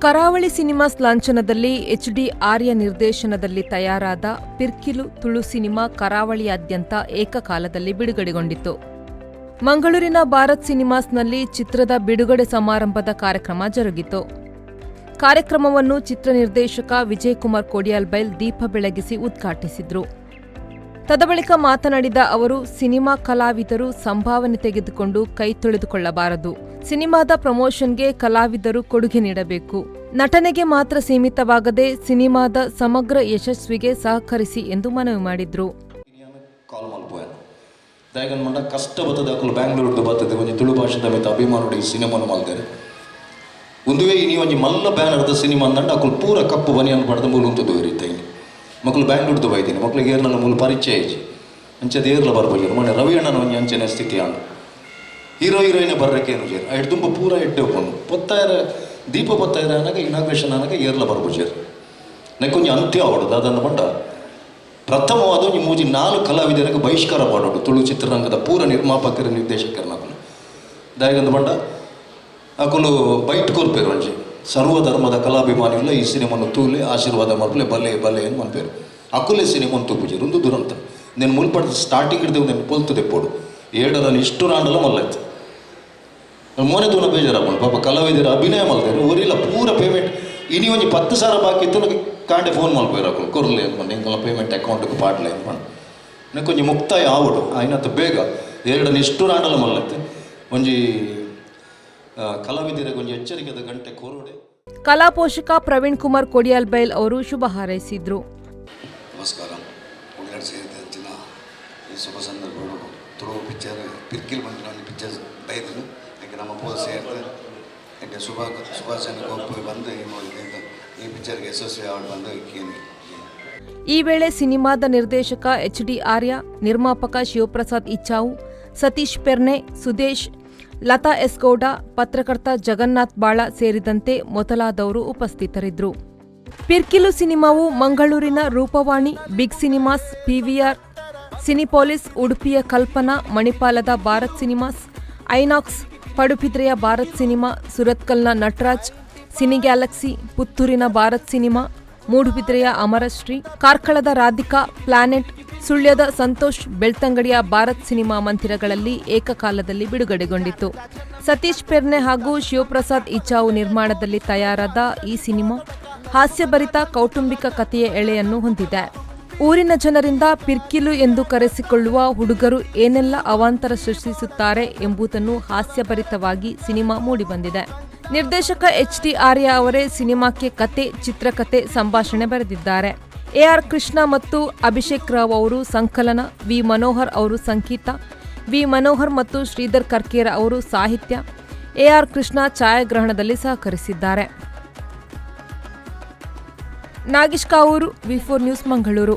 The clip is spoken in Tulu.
ಕರಾವಳಿ ಸಿನಿಮಾಸ್ ಲಾಂಛನದಲ್ಲಿ ಎಚ್ ಡಿ ಆರ್ಯ ನಿರ್ದೇಶನದಲ್ಲಿ ತಯಾರಾದ ಪಿರ್ಕಿಲು ತುಳು ಸಿನಿಮಾ ಕರಾವಳಿಯಾದ್ಯಂತ ಏಕಕಾಲದಲ್ಲಿ ಬಿಡುಗಡೆಗೊಂಡಿತು. ಮಂಗಳೂರಿನ ಭಾರತ್ ಸಿನಿಮಾಸ್ನಲ್ಲಿ ಚಿತ್ರದ ಬಿಡುಗಡೆ ಸಮಾರಂಭದ ಕಾರ್ಯಕ್ರಮ ಜರುಗಿತು. ಕಾರ್ಯಕ್ರಮವನ್ನು ಚಿತ್ರ ನಿರ್ದೇಶಕ ವಿಜಯಕುಮಾರ್ ಕೊಡಿಯಾಲ್ಬೈಲ್ ದೀಪ ಬೆಳಗಿಸಿ ಉದ್ಘಾಟಿಸಿದರು. ತದಬಳಿಕ ಮಾತನಾಡಿದ ಅವರು, ಸಿನಿಮಾ ಕಲಾವಿದರು ಸಂಭಾವನೆ ತೆಗೆದುಕೊಂಡು ಕೈ ತೊಳೆದುಕೊಳ್ಳಬಾರದು. ಸಿನಿಮಾದ ಪ್ರಮೋಷನ್ಗೆ ಕಲಾವಿದರು ಕೊಡುಗೆ ನೀಡಬೇಕು. ನಟನೆಗೆ ಮಾತ್ರ ಸೀಮಿತವಾಗದೆ ಸಿನಿಮಾದ ಸಮಗ್ರ ಯಶಸ್ವಿಗೆ ಸಹಕರಿಸಿ ಎಂದು ಮನವಿ ಮಾಡಿದ್ರು. ಕಾಲ್ ಮಲ್ಪುವೆ. ದಾಯೆಗಂದ್ ಪಂಡ ಕಷ್ಟ ಬತ್ತದ. ಅಕುಲು ಬ್ಯಾಂಗ್ಳೂರ್ದು ಬತ್ತದ ಒಂಜಿ ತುಳು ಭಾಷೆದ ಮಿತ್ತ್ ಅಭಿಮಾನೊಡು ಈ ಸಿನಿಮಾನು ಮಲ್ದೆರ್. ಉಂದುವೇ ಇನಿ ಒಂಜಿ ಮಲ್ಲ ಬ್ಯಾನರ್ದ ಸಿನಿಮಾ ಅಂದಂಡ ಅಕುಲು ಪೂರ ಕಪ್ಪು ಬನಿಯನ್ ಪಡ್ದು ಮೂಲು ಉಂತುದು ಇತ್ತೆ. ಮಕ್ಕಳು ಬ್ಯಾಂಗ್ಳೂರ್ದು ಬೈದಿನಿ. ಮಕ್ಳಿಗೆ ಏರ್ನಲ್ಲ ಮೂಲು ಪರಿಚಯ ಇಜ್ಜಿ. ಅಂಚದ ಏರ್ಲ ಬರ್ಪುಜೆರ್. ಮೊನ್ನೆ ರವಿ ಅಣ್ಣನ ಒಂಜಿ ಅಂಚನೆ ಸ್ಥಿತಿ ಆಂಡ್. ಹೀರೋ ಹೀರೋಯಿನ್ ಬರ್ರಕ್ಕೆ ಏನು ಜೇರ್, ಐಟ್ ತುಂಬ ಪೂರ ಎಡ್ಡೆ ಉಪ್ಪುಂಡು. ಪೊತ್ತಾಯರ ದೀಪ ಪೊತ್ತಾಯರ ಆನಗ, ಇನಾಗ್ರೇಷನ್ ಆನಗ ಏರ್ಲ ಬರ್ಪುಜೆರ್. ನೆಕ್ಕೊಂಜಿ ಅಂತ್ಯ ಆವಡು. ದಾದಂದ ಪಂಡ, ಪ್ರಥಮವಾದ ಒಂಜಿ ಮೂಜಿ ನಾಲ್ ಕಲಾವಿದರಿಗೆ ಬಹಿಷ್ಕಾರ ಮಾಡೋಡು ತುಳು ಚಿತ್ರರಂಗದ ಪೂರ ನಿರ್ಮಾಪಕರು, ನಿರ್ದೇಶಕರನಕುಲು. ದಾಯೆಗಂದ್ ಪಂಡ, ಅಕುಲು ಬೈಟ್ ಕೊರ್ಪೇರು. ಒಂಜಿ ಸರ್ವ ಧರ್ಮದ ಕಲಾಭಿಮಾನಿಗಳು ಈ ಸಿನಿಮಾನು ತೂಲೆ, ಆಶೀರ್ವಾದ ಮಲ್ಪಲೆ, ಬಲೆ ಬಲೆ ಏನು ಮನ್ಪೇರು. ಅಕುಲೆ ಸಿನಿಮಾನು ತೂಪುಜೆರ್. ಒಂದು ದುರಂತ. నేను ಮುಲ್ಪಡ್ ಸ್ಟಾರ್ಟಿಂಗ್ ಹಿಡಿದು నేను ಪೊಲ್ತು ದೆಪ್ಪೋಡು. ಏಡಲ ಇಷ್ಟು ರಾಂಡಲ ಮಲ್ಲೈತು. ಮೋನೆ ತೂನ ಬೇಜಾರಾಪುಂಡು. ಪಾಪ ಕಲಾವಿದರ ಅಭಿನಯ ಮಲ್ತೇರು. ಒರಿಲ್ಲ ಪೂರ ಪೇಮೆಂಟ್. ಇನಿ ಒಂಜಿ 10,000 ಬಾಕಿ ಇತ್ತು. ನನಗೆ ಕಾಂಡೆ ಫೋನ್ ಮಲ್ಪೇರು ಅಕುಲು, ಕೊರ್ಲೆ ಅಂದ್ಕೊಂಡು, ಎಂಕಲ್ನ ಪೇಮೆಂಟ್ ಅಕೌಂಟ್ಗೆ ಪಾಡ್ಲೆ ಅಂದ್ಕೊಂಡು. ನನಗೆ ಒಂಜಿ ಮುಕ್ತಾಯ ಆವಡು ಆಯ್ನತ್ ಬೇಗ. ಎರಡನ ಇಷ್ಟು ರಾಂಡಲ ಮಲ್ಲತ್ತೆ. ಒಂಜಿ ಕಲಾವಿದರಿಗೆ ಒಂಜಿ ಎಚ್ಚರಿಕೆದ ಗಂಟೆ ಕೊರೋಡೆ. ಕಲಾ ಪೋಷಕ ಪ್ರವೀಣ್ ಕುಮಾರ್ ಕೊಡಿಯಾಲ್ಬೈಲ್ ಅವರು ಶುಭ ಹಾರೈಸಿದ್ರು. ನಮಸ್ಕಾರ. ಉಳ್ಳಾಡ್ ಸೇರಿದಂಚಿನ ಈ ಶುಭ ಸಂದರ್ಭಗಳು ತುಳು ಪಿಕ್ಚರ್ ಪಿರ್ಕಿಲ್ ಬಂದಿನ ಒಂದು ಪಿಕ್ಚರ್ ಬೈದನು. ಯಾಕೆ ನಮ್ಮ ಪೂರ ಸೇರ್ದು ಯಾಕೆ ಶುಭ ಶುಭಾಶಯನ ಕೊಪ್ಪು ಬಂದು ಈ ಮೂಲಕ ಈ ಪಿಕ್ಚರ್ಗೆ ಯಶಸ್ವಿ ಆವಡ್ ಬಂದು ಕೇಳಿ. ಈ ವೇಳೆ ಸಿನಿಮಾದ ನಿರ್ದೇಶಕ ಎಚ್ ಡಿ ಆರ್ಯ, ನಿರ್ಮಾಪಕ ಶಿವಪ್ರಸಾದ್ ಇಚ್ಚಾವು, ಸತೀಶ್ ಪೆರ್ನೆ, ಸುದೇಶ್, ಲತಾ ಎಸ್ ಗೌಡ, ಪತ್ರಕರ್ತ ಜಗನ್ನಾಥ್ ಬಾಳ ಸೇರಿದಂತೆ ಮೊದಲಾದವರು ಉಪಸ್ಥಿತರಿದ್ದರು. ಪಿರ್ಕಿಲು ಸಿನಿಮಾವು ಮಂಗಳೂರಿನ Roopavani, big cinemas, PVR, Cinepolis, ಉಡುಪಿಯ ಕಲ್ಪನಾ, ಮಣಿಪಾಲದ ಭಾರತ್ ಸಿನಿಮಾಸ್, ಐನಾಕ್ಸ್, ಪಡುಬಿದ್ರೆಯ ಭಾರತ್ ಸಿನಿಮಾ, ಸುರತ್ಕಲ್ನ ನಟರಾಜ್, ಸಿನಿ ಗ್ಯಾಲಕ್ಸಿ, ಪುತ್ತೂರಿನ ಭಾರತ್ ಸಿನಿಮಾ, ಮೂಡುಬಿದ್ರೆಯ ಅಮರಶ್ರೀ, ಕಾರ್ಕಳದ ರಾಧಿಕಾ, ಪ್ಲಾನೆಟ್, ಸುಳ್ಯದ ಸಂತೋಷ್, ಬೆಳ್ತಂಗಡಿಯ ಭಾರತ್ ಸಿನಿಮಾ ಮಂದಿರಗಳಲ್ಲಿ ಏಕಕಾಲದಲ್ಲಿ ಬಿಡುಗಡೆಗೊಂಡಿತು. ಸತೀಶ್ ಪೆರ್ನೆ ಹಾಗೂ ಶಿವಪ್ರಸಾದ್ ಇಚಾವು ನಿರ್ಮಾಣದಲ್ಲಿ ತಯಾರಾದ ಈ ಸಿನಿಮಾ ಹಾಸ್ಯಭರಿತ ಕೌಟುಂಬಿಕ ಕಥೆಯ ಎಳೆಯನ್ನು ಹೊಂದಿದೆ. ಊರಿನ ಜನರಿಂದ ಪಿರ್ಕಿಲು ಎಂದು ಕರೆಸಿಕೊಳ್ಳುವ ಹುಡುಗರು ಏನೆಲ್ಲ ಅವಾಂತರ ಸೃಷ್ಟಿಸುತ್ತಾರೆ ಎಂಬುದನ್ನು ಹಾಸ್ಯಭರಿತವಾಗಿ ಸಿನಿಮಾ ಮೂಡಿಬಂದಿದೆ. ನಿರ್ದೇಶಕ ಎಚ್ ಡಿ ಆರ್ಯ ಅವರೇ ಸಿನಿಮಾಕ್ಕೆ ಕತೆ, ಚಿತ್ರಕತೆ, ಸಂಭಾಷಣೆ ಬರೆದಿದ್ದಾರೆ. ಎಆರ್ ಕೃಷ್ಣ ಮತ್ತು ಅಭಿಷೇಕ್ ರಾವ್ ಅವರು ಸಂಕಲನ, ವಿ ಮನೋಹರ್ ಅವರು ಸಂಗೀತ, ವಿ ಮನೋಹರ್ ಮತ್ತು ಶ್ರೀಧರ್ ಕರ್ಕೇರ ಅವರು ಸಾಹಿತ್ಯ, ಎಆರ್ ಕೃಷ್ಣ ಛಾಯಾಗ್ರಹಣದಲ್ಲಿ ಸಹಕರಿಸಿದ್ದಾರೆ. ನಾಗೇಶ್ ಕಾವೂರು, ವಿ4 ನ್ಯೂಸ್, ಮಂಗಳೂರು.